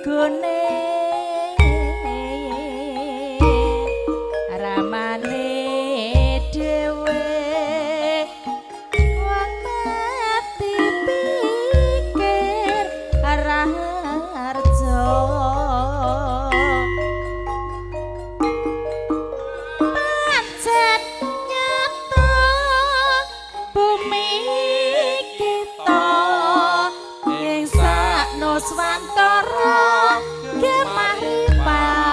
gone ramane dhewe wong mati pikir raharjo pancen nyata bumi kita ing sak nuswantara gemah ripah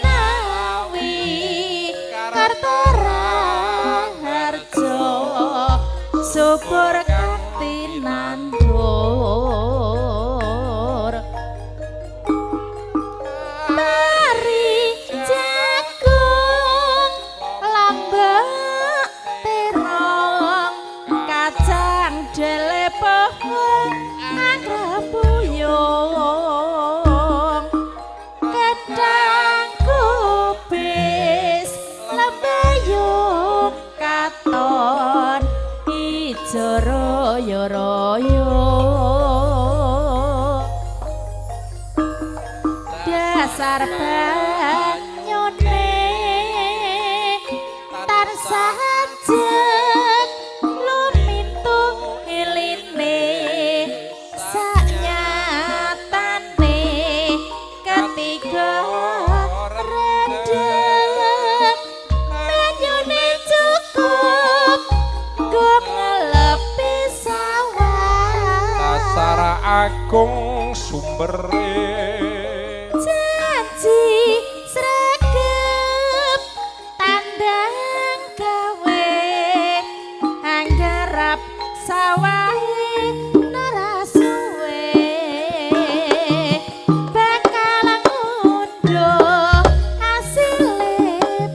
Lajinawi Kartoraharjo subur kanthi nandur pari jagung lambek terong kacang dele pohon anggrek puyung kendang kubis lembayung katon ijo royo royo dasar banyune tansah ajeg lumintu iline saknyatane ketiga rendheng banyune cukup nggo ngelepi sawah Dasara agung sumbere janji sregep tandang gawe anggarap sawahe ora suwe bakal ngunduh asile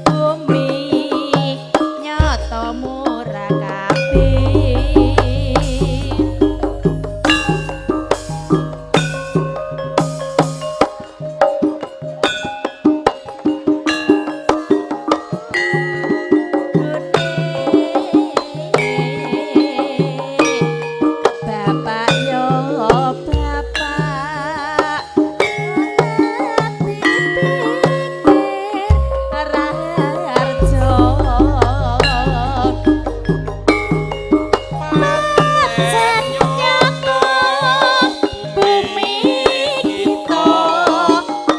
bumi nyata murah kabeh. Bapak yo bapak ati pikir raharjo pancen nyata bumi kita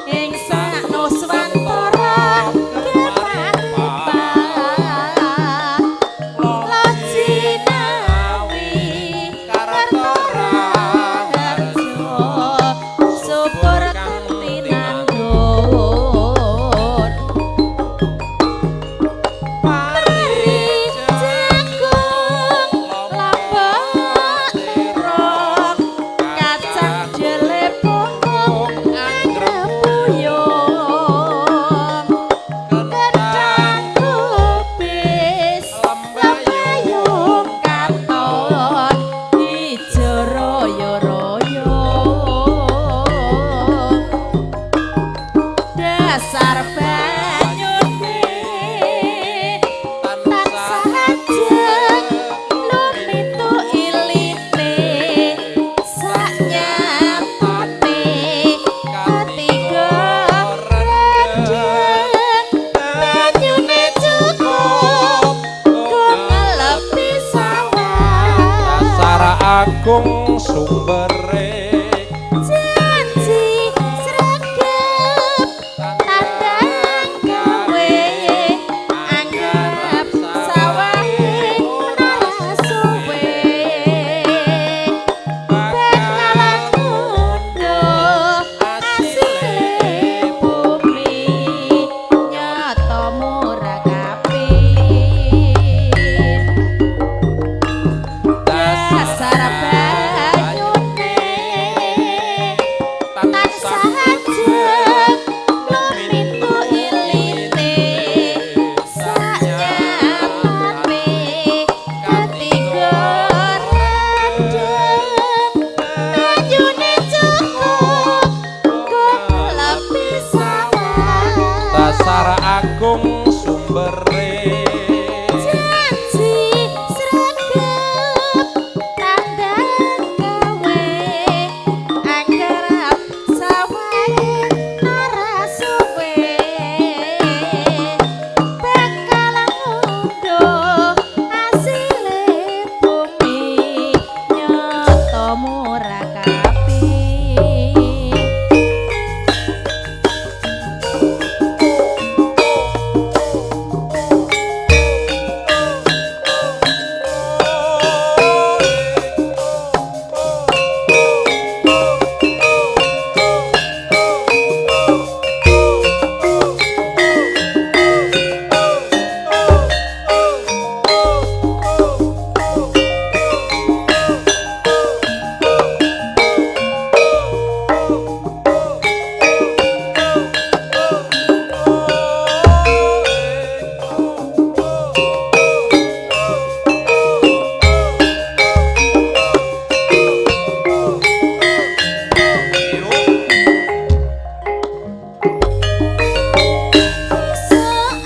ing sak nuswantara gemah ripah Lajinawi Kartoraharjo subur kanthi nandur pari jagung lambek terong kacang dele pohong anggrek puyung kendang kubis lembayung katon ijo royo royo dasar banyune tansah ajeg lumitu iline saknyatane ketiga rendheng banyune cukup nggo ngelepi sawah Dasara agung sumbere janji sregep tandang gawe anggap sawahe ora suwe bakal ngunduh asile bumi nyata murah kabeh dasar banyune murah kaping.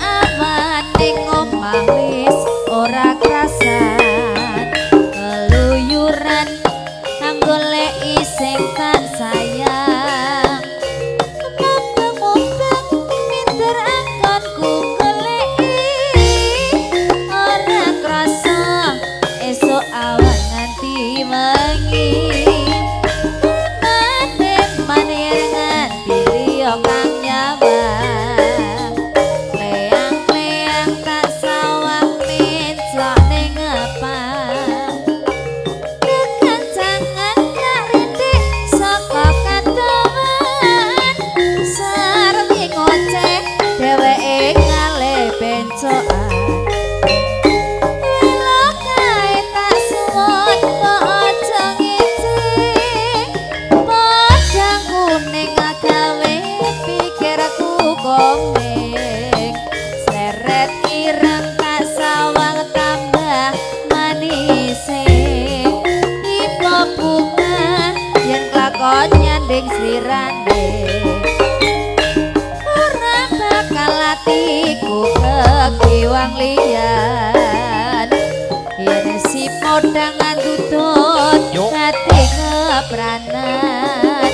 Awan ning omah wis ora krasan, keluyuran nggoleki sing tak sayang. Mubeng-mubeng minter anggonku goleki, ora krasa esuk awan nganti wengi. Eman-eman yen nganti liya kang nyawang, leang-leang tak sawang menclok ning ngepang. Kekencangan tak rintik saka kadowan, sarwi ngoceh dheweke ngalih bencokan. Welo kae tak suwun kok aja ngece, podang kuning gawe pikirku komeng. Seret ireng tak sawang tambah manise, tipe bunga yen klakon nyanding slirane. Ora bakal atiku kekiwang liyan, yen si podang ndudut Yuk. ati kepranan.